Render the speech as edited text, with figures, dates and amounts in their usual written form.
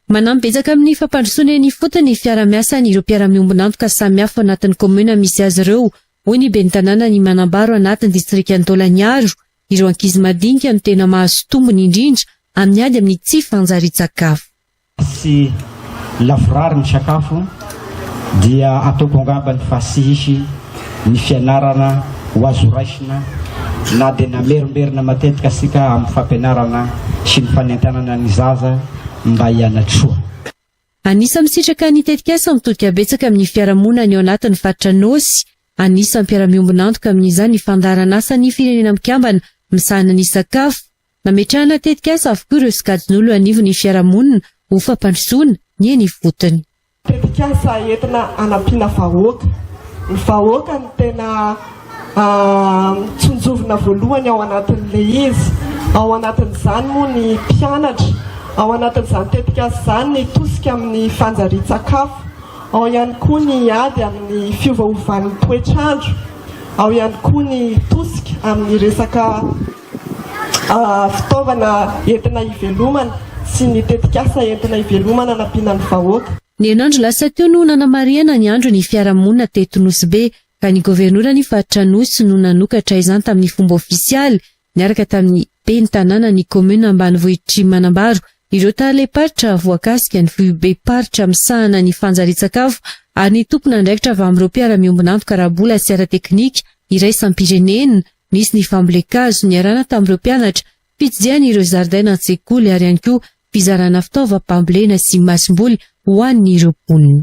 Manampy betsaka amin'ny fampandrosoana eny ifotony ny fiara-miasan'ireo mpiara-miombon'antoka samihafa ao anatin'ny kaominina misy azy ireo, hoy ny ben'ny tanànan'i Manambaro anatin'ny distrikan'i Taolagnaro. Ireo ankizy madinika no tena mahazo tombony indrindra amin'ny ady amin'ny tsy fanjarian-tsakafo. Tsy lavorary ny sakafo dia ataoko angambany fa tsy hisy ny fianarana ho azo raisina na dia namerimberina matetika asika amin'ny fampianarana sy ny fanentanana ny zaza mba hiana-tsoa. Anisan'ny misitraka ny tetikasa mitodika betsaka amin'ny fiarahamonina ny ao anatin'ny faritra Anôsy. Anisan'ny mpiara-miombon'antoka amin'izany ny fandaharan'asan'ny Firenena Mikambana misahana ny sakafo. Nametrahana tetikasa avokoa ireo sokajin'olona anivon'ny fiarahamonina ho fampandrosoana ny eny ifotony. Tetikasa entina hanampiana vahoaka. Ny vahoaka no tena tsinjovina voalohany ao anatin'ilay izy. Ao anatin'izany moa ny mpianatra. Ao anatin'izany tetikasa izany ny tosika amin'ny fanjarian-tsakafo. Ao ihany koa ny ady amin'ny fiovaovan'ny toetr'andro. Ao ihany koa ny tosika amin'ny resaka fitaovana entina hivelomana sy ny tetikasa entina hivelomana hanampiana ny vahoaka. Ny herinandro lasa teo no nanamarihana ny andron'ny fiarahamonina teto Nosy Be, ka ny governoran'ny faritra Anosy no nanokatra izany tamin'ny fomba ofisialy, niaraka tamin'ny ben'ny tanànan'ny kaominina ambanivohitr'i Manambaro, ireo talem-paritra voakasika, ny foibem-paritra misahana ny fanjarian-tsakafo ary ny tompon'andraikitra avy amin'ireo mpiara-miombon'antoka ara-bola sy ara-teknika iraisam-pirenena. Nisy ny fambolen-kazo niarahana tamin'ireo mpianatra, fitsidihana ireo zaridaina an-tsekoly ary ihany koa fizarana fitaovam-pambolena sy masomboly ho an'ireo mponina.